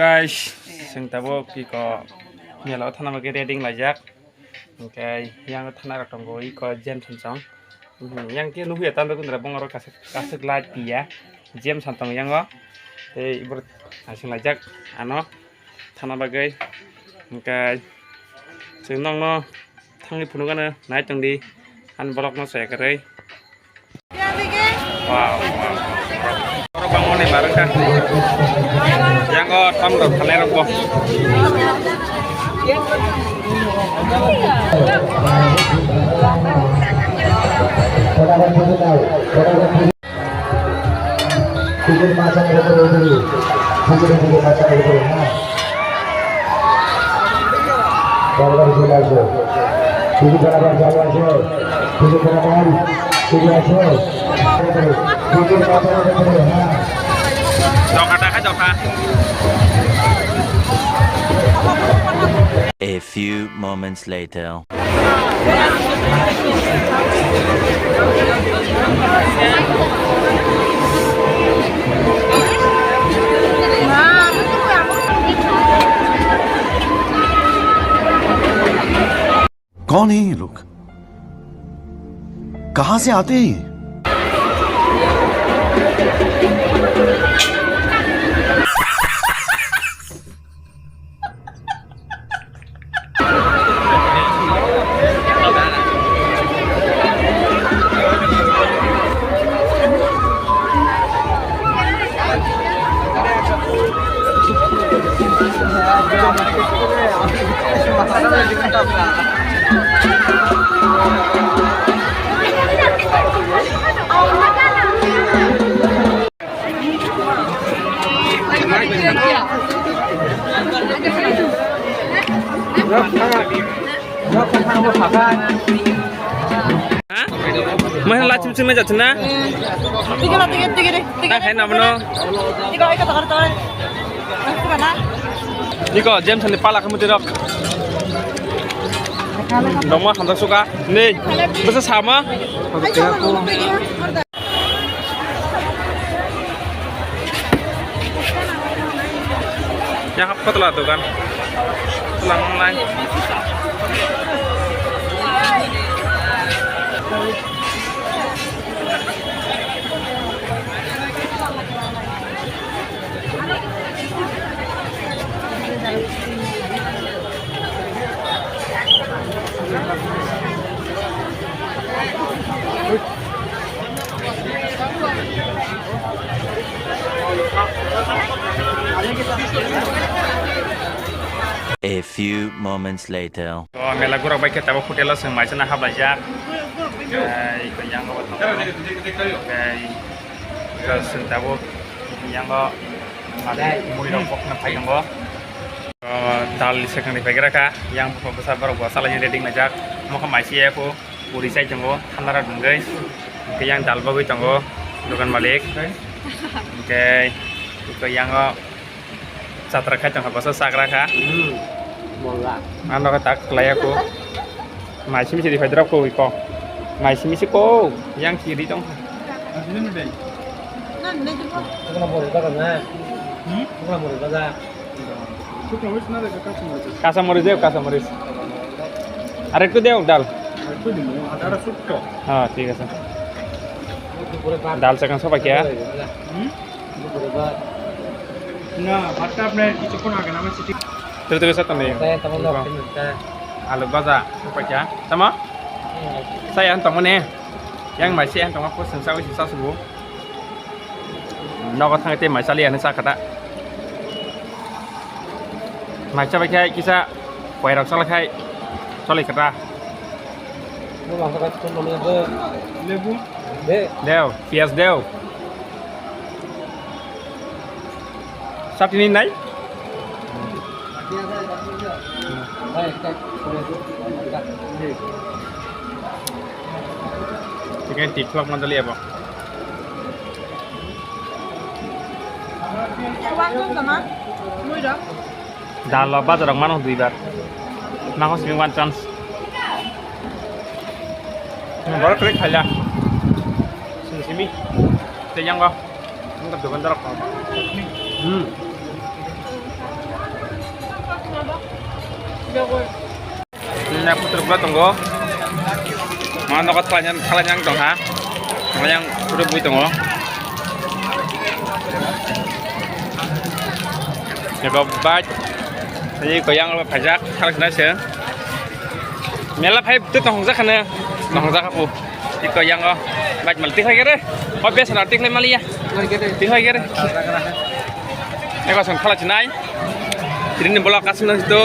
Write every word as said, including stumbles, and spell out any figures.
Guys, sing tabo kiko mela o thana bagwi ready laijak. Hingke yang thana rok tongo iko James song. Yang ke nuhuya tando kundra bongoro kasik kasik light piya. James song tongo yango. Tei ibor asing laijak ano thana bagwi. Hingke sing nongno thangwi phunukano nai tongdi. Ani borokno soya kwrwi. Wow, wow. Borok bangmani barwkha. Yango tam rok khalai rok bo. Ticket masa ni betul betul. Ticket ticket masa ni betul. Ha. Barbar sila aso. Ticket barabar jauh aso. Ticket barabar. Ticket aso. Ticket masa ni betul. Ha. Doka doka doka. A few moments later. कौन है ये लोग? कहां से आते हैं ये? Mana lachim chim na jatna? Tigre, tigre, tigre, tigre. Hai na mano. Iko, iko, tigre, tigre. Iko, James ni pala kamu tirok. Dongma hamsa suka. Nei, basa sama. Yang hap kotla dogan. Lang lang. A few moments later. O mela gurok bai khe tabuk hotel o chwng mai chana hablai jak. Tei ko yang o thang. Tei ko chwng tabuk yang o mali muri rok bokna phai tongo. O dal ni swkang ni phai gra kha. Yang bwsa borok bo salai ni ready wngjak. Mokha mai si ya phu. Puri chai tongo, thanda rok nungwi. Hwnkhe yang dal bagwi tongo, dogan malik. Hwnkhe iko yang o chatra khai tongkha, bwsa chagra kha. Hmm, mola. Ano khe tak kwlai ya ko. Mai simi sidi phai drop ko iko. Mai simi si ko, yang kiri tong. Tukuna bori baga na. Hmm? Tukuna bori baga. Kasamoric de, kasamoric. Arektu deo dal. Ha, thik ase. Dal chakang sobai kya? Hmm? Na, bhatta apne kichukkon age na, ami siti. Tero tero sa tong de. Alu baja sobai kya? Tamo? Saya tongmani. Yang mai se tongma ko sengsa wi sengsa subu. Nogo thangwi tei mai chaliya hinwi cha kha ta. Mai chabai khai kisa poirok chala khai choli kha ta. Lebu. Deo, piyaj deo. Chutney nai? Chicken tip vlog mandali abo. Dal o bajar rok mano dui bar. Nang simi one chance. Borok kwrwi khaila. Simi simi. Tei yango. Ang ka dukan darok. Hmm. Nini putur bwla tongo. Ma nogo thalainan, thalainan tongkha. Thalainan putur bui tongo. Eko bike. Tei koyang rok phaijak, thalai sinai se. Mela phai twi tong hwngjak khane. Tong hwngjak kha pu. Tei koyang o. Bike mal tikhlai khe re. O besa na tikhlai maliya. Tikhlai khe re. Eko san thalai sinai. Tini ni vlog kasing nang to.